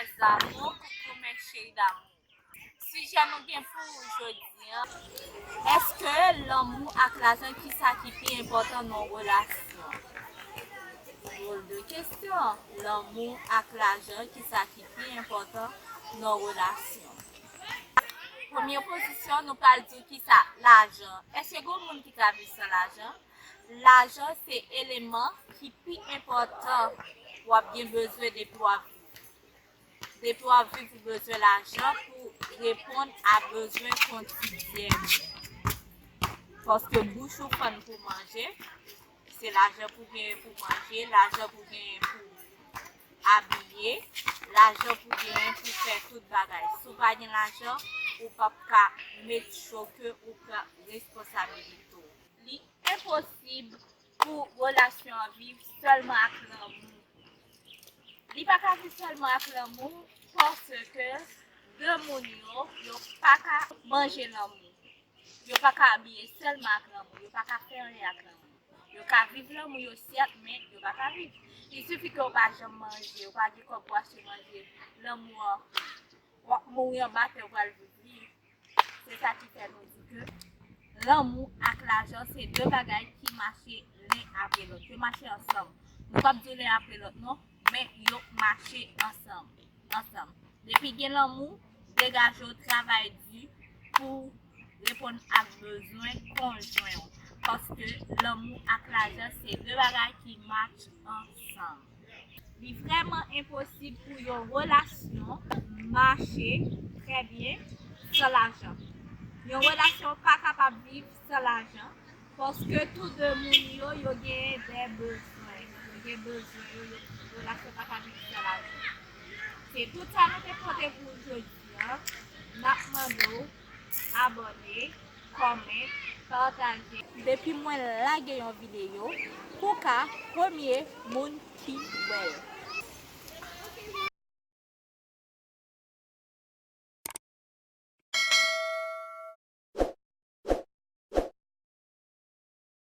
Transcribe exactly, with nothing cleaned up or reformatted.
Mes amours, coucou mes chéris d'amour. Sijè nou gen pou ou jodi a, èske lanmou ak lajan, kisa ki pi enpòtan nan yon relasyon? Drôle de question. Lanmou ak lajan, kisa ki pi enpòtan nan relasyon? Premye pozisyon, nou pral di w kisa lajan. Èske gen moun ki ka viv san lajan? Lajan se eleman ki pi enpòtan w ap gen bezwen depi w ap viv. Depi w ap viv, ou bezwen lajan pou reponn a bezwen kotidyèn ou. Paske bouch ou fann pou manje, se lajan pou genyen pou manje, lajan pou genyen pou abiye, lajan pou genyen pou fè tout bagay. Si w pa gen lajan, ou p ap ka make sure ke ou pran responsabilite w. Li enposib pou relasyon an viv sèlman ak lanmou. Li pa ka viv sèlman ak lanmou, paske de moun yo, yo pa ka manje lanmou. Yo pa ka abiye sèlman ak lanmou. Yo pa ka fè anyen ak lanmou. Yo ka viv lanmou yo, sèt, men yo pa ka viv. Il suffit ke w pa janm manje, w pa gen kòb pou achte manje. Lanmou an, w ap mouri anba tè, w pral viv li. Se sa ki fè nou di ke lanmou ak lajan se de bagay ki mache len apre lòt. Yo mache ansanm. Nou p ap di len apre lòt non, men yo mache ansanm. Ansanm. Depi gen lanmou, degaje w, travay di pou reponn ak bezwen konjwen w. Paske lanmou ak lajan se de bagay ki match ansanm. Li vrèman enposib pou yon relasyon mache trè byen san lajan. Yon relasyon pa kapab viv san lajan, paske tou de moun yo, yo gen de bezwen. Yo gen bezwen yo, yo, relasyon pa ka viv san lajan. Se tout sa nou te pote pou jodi a. N ap mande w abòne, kòmante, pataje. Depi mwen lage yon videyo, pou w ka premye moun ki wè l.